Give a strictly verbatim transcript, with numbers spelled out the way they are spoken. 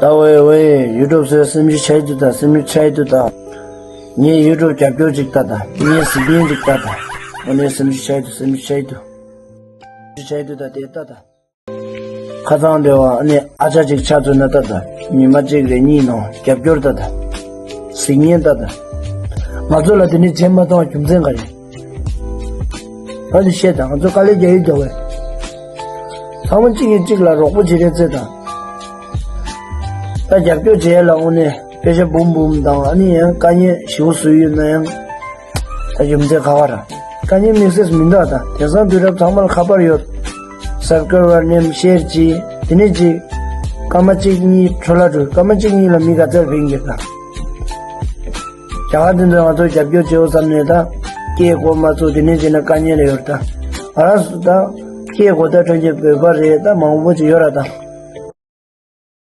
ད་ཝེ་ཝེ་ཡུ་ཊུབ་ཚོས་སེམས་ཤུགས་ཆག་འདུག་ད། སེམས་ཤུགས་ཆག་འདུག་ད། ངས་ཡུ་ཊུབ་རྒྱབ་སྐྱོར་ཅིག་ད་ད། ངས་གཟིགས་མཁན་ཅིག་ད་ད། འོ་ནས་སེམས་ཤུགས་ཆག་འདུག་སེམས་ཤུགས་ཆག་འདུག་སེམས་ཤུགས་ཆག་འདུག་ད་དེ་ད་ད། ཁ་སང་དེ་བ་ཨ་ནི་ཨ་ཅག་ཅིག་ཆགས་ཚུལ་ན་ད་ད། ཉི་མ་གཅིག་རེ་གཉིས་ནང་རྒྱབ་སྐྱོར་ད་ད། གཟིགས་མཁན་ད་ད། ང་ཚོ་ལ་དེ་ནས་བྱེད་མ་བཏང་བ་རྒྱུ་མཚན་ག་རེད། ཨ་ནི་བཤད་དང་། ང་ཚོ་དཀའ་ལས་རྒྱག་ཡུལ་རྒྱག་བས། ཚང་མ་གཅིག་གིས་གཅིག་ལ་རོགས་པ་བྱེད་རེས་རྩེད་དང་། ད་རྒྱབ་སྐྱོར་བྱེད་ཡ་ལ་དངོས་གནས་པེ་ཤ་འབུམ་འབུམ་དང་། ཨ་ནི་ཡང་དཀའ་ཉེན་ཞེ་པོ་བཟོས་ཡོད་ན་ཡང་། ད་རྒྱུ་མཚན་ག་བ་ར། དཀའ་ཉེན་དམིགས་བསལ་མི་འདུག་ད། དེང་སང་དུས་རབས་ཚང་མ་ལ་ཁ་པར་ཡོད། སབ་སི་ཀ་རའེབ་ནེམ་ཤེར་གྱིས། དེ་ནས་ཅིག་སྐར་མ་གཅིག་གཉིས་འཕྲོ་བརླག་འགྲོ། སྐར་མ་གཅིག་གཉིས་ལ་མི་ག་ཚད་ཕན་གྱི་ད། རྒྱ་གར་དེ་ཚོས་ང་ཚོ་རྒྱབ་སྐྱོར་བྱེད་འོ་བསམ་ནས་ད། སྐད་གོ་མ་ཚུགས། དེ་ནས་བྱས་ན་དཀའ་ཉེན་ལ་ཡོད་ད། ང་རང་ཚོ་ད་སྐད་གོ་ད་ཐོན་གྱི་བོད་པ་རེད་ད། མང་པོ་ཅིག་ཡོད་ར་ད།